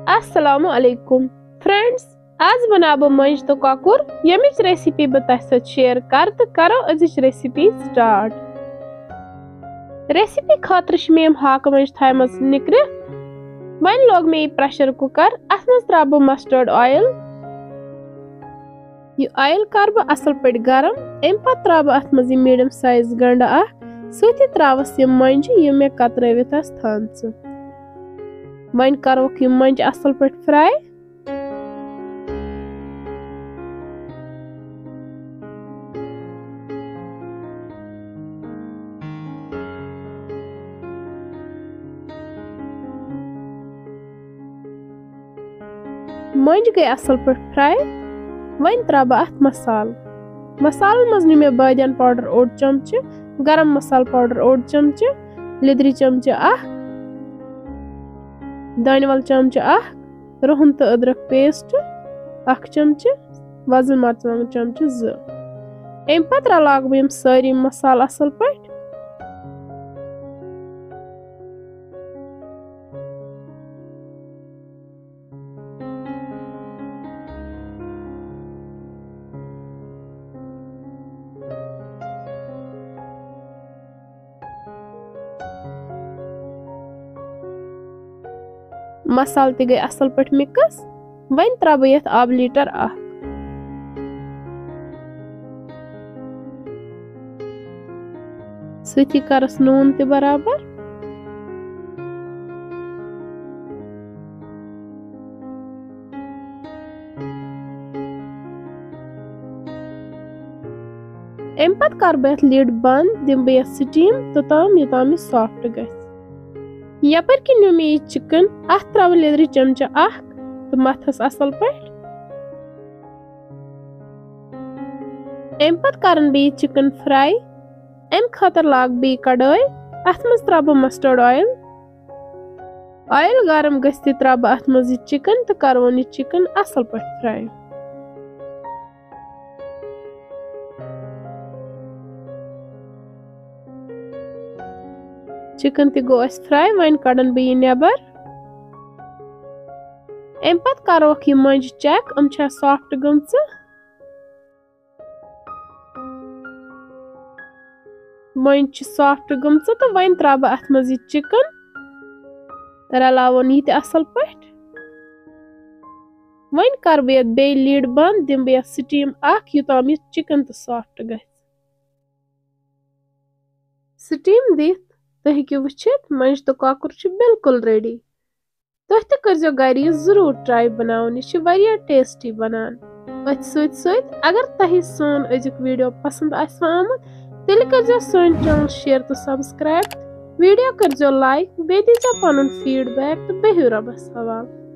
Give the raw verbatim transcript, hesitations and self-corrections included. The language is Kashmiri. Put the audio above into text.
السلام علیکم فرینڈز، آز بناو بہٕ مۄنجہِ تہٕ کۄکُر، ییٚمِچ ریسیپی بہٕ تۄہہِ سۭتۍ شیئر کرٕ تہٕ کرو أزِچ ریسیپی سٹارٹ۔ ریسیپی خٲطرٕ چھِ مےٚ یِم ہاکہٕ مۄنجہِ تھایمَژٕ نِکرِتھ۔ وۄنۍ لوگ مےٚ یہِ پریشر کوکر، اَتھ منٛز ترٛاوٕ بہٕ مسٹٲرڈ آیل۔ یہِ آیل کَرٕ بہٕ اَصٕل پٲٹھۍ گرم۔ اَمہِ پَتہٕ ترٛاوٕ بہٕ اَتھ منٛز یہِ میٖڈیم سایز گنٛڈٕ اَکھ، سۭتی ترٛاوَس یِم مۄنجہِ، یِم مےٚ کترٲوِتھ آسہٕ تھٲمژٕ۔ وۄنۍ کَرٕ ہوکھ یِم مۄنجہِ اَصٕل پٲٹھۍ فراے۔ مۄنجہِ گٔے اَصٕل پٲٹھۍ فراے۔ وۄنۍ ترٛاوٕ بہٕ اَتھ مصالہٕ۔ مصالن منٛز نیوٗ مےٚ بٲدیان پاوڈر اوٚڑ چمچہٕ، گرم مصالہٕ پاوڈر اوٚڑ چمچہٕ، لیٚدرِ چمچہٕ اکھ، دانہِ ول چمچہٕ اکھ، رُہن تہٕ أدرکھ پیسٹ اکھ چمچہٕ، وۄزٕلۍ مرژٕوانٛگن چمچہٕ زٕ۔ اَمہِ پتہٕ رلاوٕ بہٕ یِم سٲری مصالہٕ اَصٕل پٲٹھۍ۔ مصالہٕ تہِ گٔے اَصٕل پٲٹھۍ مِکٕس۔ وۄنۍ ترٛاوٕ بہٕ یَتھ آبہٕ لیٖٹر اکھ۔ سۭتی کَرَس نوٗن تہِ برابر۔ اَمہِ پتہٕ کَرٕ بہٕ یَتھ lid بنٛد، دِمہٕ بہٕ یَتھ steam توٚتام، یوٚتام یہِ soft گژھِ۔ یپٲرۍ کِنۍ نیوٗ مےٚ یہِ chicken، اَتھ ترٛاوٕ لیٚدرِ چمچہٕ اکھ تہٕ مَتھَس اَصٕل پٲٹھۍ۔ اَمہِ پتہٕ کَرَن بہٕ یہِ chicken fry۔ اَمہِ خٲطرٕ لاگہٕ بہٕ یہِ کڑٲے، اَتھ منٛز ترٛاوٕ بہٕ mustard oil۔ Oil گرم گژھِ تہِ ترٛاوٕ بہٕ اَتھ منٛز یہِ chicken تہٕ کَرٕوون یہِ chicken اَصٕل پٲٹھۍ fry۔ Chicken تہِ گوٚو اَسہِ fry، وۄنۍ کَڑَن بہٕ یہِ نٮ۪بر۔ اَمہِ پتہٕ کَروکھ یہِ مۄنجہِ check، یِم چھا soft گٔمژٕ۔ مۄنجہِ چھِ soft گٔمژٕ تہٕ وۄنۍ ترٛاوٕ بہٕ اَتھ منٛز یہِ chicken، رَلاوُن یہِ تہِ اَصٕل پٲٹھۍ۔ وۄنۍ کَرٕ بہٕ یَتھ بیٚیہِ lid بنٛد، دِمہٕ بہٕ یَتھ steam اَکھ، یوٚتام یہِ chicken تہٕ soft گژھِ۔ Steam دِتھ تُہۍ ہیٚکِو وٕچھِتھ، مۄنجہِ تہٕ کۄکُر چھُ بالکل ready۔ تُہۍ تہِ کٔرزیٚو گرِ یہِ ضروٗر try بناوُن، یہِ چھِ واریاہ tasty بنان۔ أتھۍ سۭتۍ سۭتۍ اگر تۄہہِ سون أزیُک video پسند آسہِ آمُت، تیٚلہِ کٔرزیٚو سٲنۍ channel share تہٕ subscribe، video کٔرزیٚو like، بیٚیہِ دیٖزیٚو پنُن feedback تہٕ بِہِو رۄبس حوالہٕ۔